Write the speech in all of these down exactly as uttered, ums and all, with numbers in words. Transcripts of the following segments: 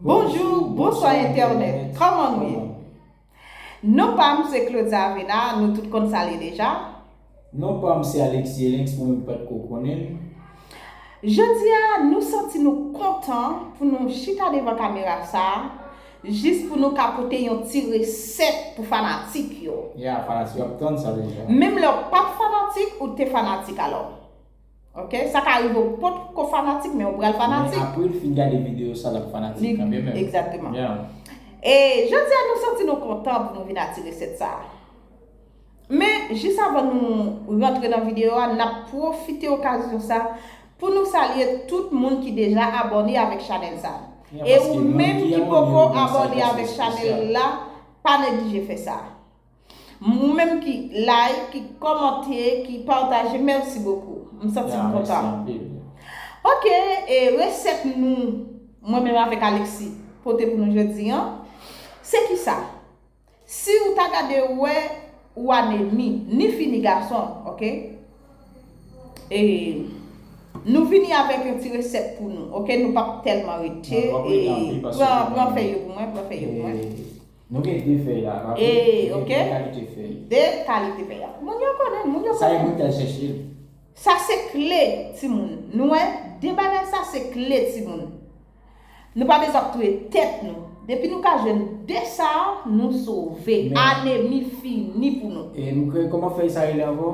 Bonjou, bonswa entènèt, kòman nou ye? Non pa m se Claudia Avena, nou tout konn sa l ye deja. Non pa m se Alexis Elinx, pou moun ki pa t ko konnen m. Jodi a, nou santi nou kontan pou nou chita devan kamera sa a, jis pou nou ka pote yon ti resèt pou fanatik yo. Ya, fanatik yo ap tann sa deja. Menm lè w pa t fanatik, ou te fanatik alò. Ok, sa ka rive w potko fanatik, men ou pral fanatik. Men apre l fin gade videyo sa, l ap fanatik kanmenm. Egzakteman. E jodi a, nou santi nou kontan pou nou vin a ti resèt sa a. Men, jis avan nou rantre nan videyo a, n ap pwofite okazyon sa pou nou salye tout moun ki deja abòne avèk chanèl sa. E ou menm ki poko abòne avèk chanèl la, pa neglije fè sa. Ou menm ki like, ki kòmante, ki pataje, mèsi bokou. M santi m kontan. Ok, e resèt nou, mwen menm avèk Alexis, pote pou nou jodi a, se kisa? Si ou ta gade ou wè ou anemi, ni fi ni gason, ok? E nou vini avèk yon ti resèt pou nou, ok? Nou p ap tèlman rete. Pran fèy yo pou mwen, pran fèy yo pou mwen. Nou gen de fèy la, pa vre? E, ok. Gen de kalite fèy. De kalite fèy. Moun yo konnen, moun yo konnen. Sa e moun k al chèche l. Sa se kle, timoun. Nou wè, de bagay sa se kle, timoun. Nou pa bezwen ap touye tèt nou. Depi nou ka jwenn de sa, nou sove. Anemi fini pou nou. E nou kre kòman fèy sa rele ankò?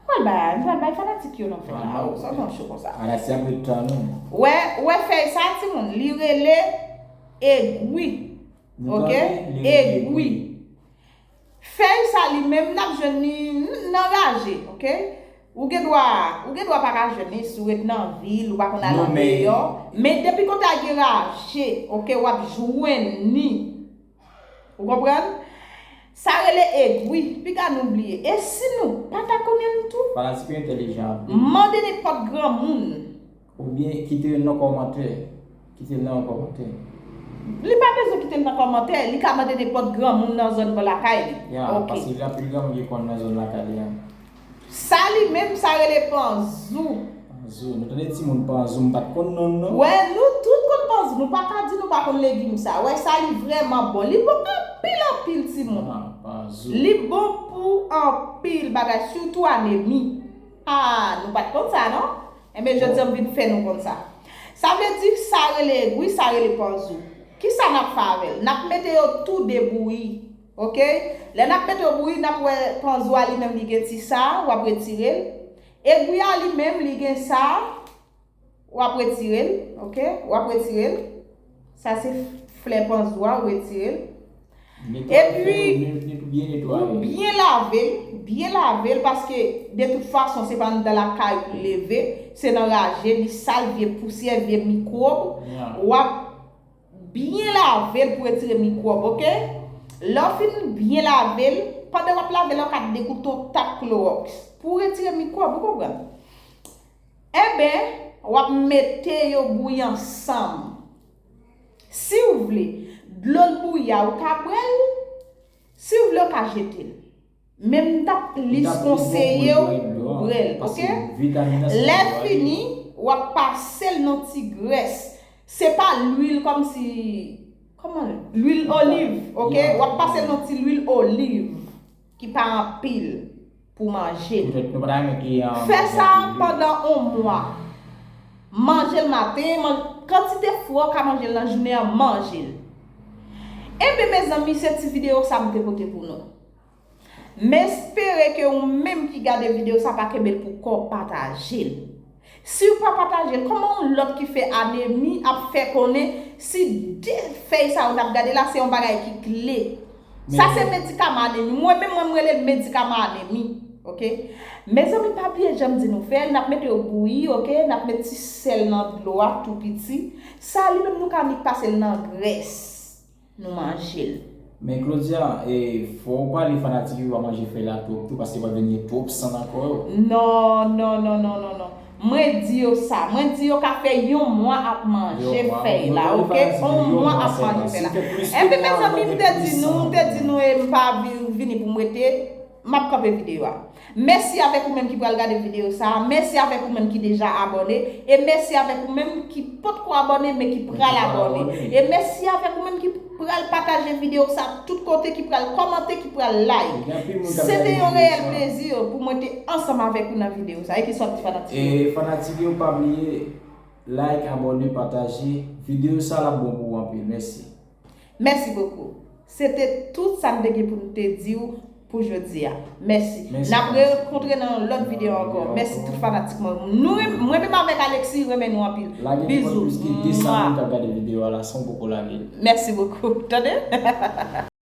M pral bay, m pral bay fanatik yo non fèy la. Sa gon cho konsa. Alexis ap ret tann ou. Wè, wè fèy sa timoun, li rele egwi. Ok? Egwi. Fèy sa li menm n ap jwenn li nan raje, ok? Ou gen dwa, ou gen dwa pa ka jwenn li si w ret nan vil, ou pa konn al andeyò. Men depi kote a gen raje, ok, w ap jwenn li. Ou konprann? Sa rele egwi, piga nou bliye. E si nou pa ta konnen l tou? Fanatik yo entèlijan anpil. Mande nenpòt granmoun. Oubyen kite l nan kòmantè. Kite l nan yon kòmantè. Li pa bezwen kite l nan kòmantè, li ka mande nenpòt granmoun nan zòn bò lakay li. Ya, ok. Paske gen anpil granmoun ki konn nan zòn lakay li an. Sa li menm, sa rele panzou. Panzou. Nou tande timoun panzou, m pa t konn non l non. Wè, nou tout konn panzou. Nou pa ka di nou pa konn legim sa. Wè, sa li vrèman bon. Li bon anpil anpil timoun. Ah, panzou. Li bon pou anpil bagay, sitou anemi. Ah, nou pa t konn sa non. Enben, jodi a m vin fè nou konn sa. Sa vle di, sa rele egwi, sa rele panzou. Kisa n ap fè avè l? N ap mete yo tou de bouyi. Ok? Lè n ap mete yo bouyi, n ap wè panzou a li menm li gen ti sa, w ap retire l. Egwi a li menm, li gen sa, w ap retire l. Ok? W ap retire l. Sa se flè panzou a, w retire l. Epi, ou byen lave l, byen lave l, paske de tout fason, se pa anndan lakay ou leve, se nan raje, li sal, vye pousyè, vye mikwòb, w ap byen lave l pou retire mikwòb, ok? Lè w fin byen lave l, pandan w ap lave l, ou ka degoute yon tap klowòks pou retire mikwòb, ou konprann? Enben, w ap mete yo bouyi ansanm. Si w vle, dlo l bouyi a, ou ka bwè l. Si w vle, ou ka jete l. Men m t ap plis konseye w bwè l, ok? Lè fini, w ap pase l nan ti grès. Se pa lwil kòmsi, kòman, lwil oliv, ok? W ap pase l nan ti lwil oliv ki pa anpil pou manje l. Fè sa pandan yon mwa. Manje l maten, kantite fwa w ka manje l nan jounen an, manje l. Enben, mezanmi, se ti videyo sa m te pote pou nou. M espere ke ou menm ki gade videyo sa pa kenbe l pou kò w, pataje l. Si w pa pataje l, kòman yon lòt ki fè anemi ap fè konnen si de fèy sa yo n ap gade la se yon bagay ki kle? Sa se medikaman anemi. Mwen menm, mwen, m rele l medikaman anemi. Ok? Mezanmi, pa bliye jan m di nou fè l. N ap mete yo bouyi, ok? N ap met ti sèl nan dlo a, tou piti. Sa li menm, nou ka annik pase l nan grès. Nou manje l. Men Claudia, e, fò w pale fanatik yo pa manje fèy la twòp tou, paske pral vin gen twòp san nan kò yo. Non, non, non, non, non, non. Mwen di yo sa. Mwen di yo ka fè yon mwa ap manje fèy la, ok? Yon mwa ap manje fèy la. Enben, mezanmi, m te di nou, m te di nou, e m pa vi-, vini pou m rete. M ap kanpe videyo a. Mèsi avèk ou menm ki pral gade videyo sa a. Mèsi avèk ou menm ki deja abòne. E mèsi avèk ou menm ki potko abòne, men ki pral abòne. E mèsi avèk ou menm ki pral pataje videyo sa a tout kote, ki pral kòmante, ki pral like. Se te yon reyèl plezi pou mwen te ansanm avèk ou nan videyo sa a. E ki sòt di fanatik yo? E fanatik yo, pa bliye like, abòne, pataje. Videyo sa a l ap bon pou ou anpil. Mèsi. Mèsi bokou. Se te tout sa n te gen pou n te di w pou jodi a. Mèsi. N ap rekontre nan yon lòt videyo ankò. Mèsi tout fanatik mwen. Nou, mwen menm avèk Alexis, renmen nou anpil. Bizou. Lage nenpòt plis ke de san moun k ap gade videyo a la san w poko lage l. Mèsi bokou. Tande?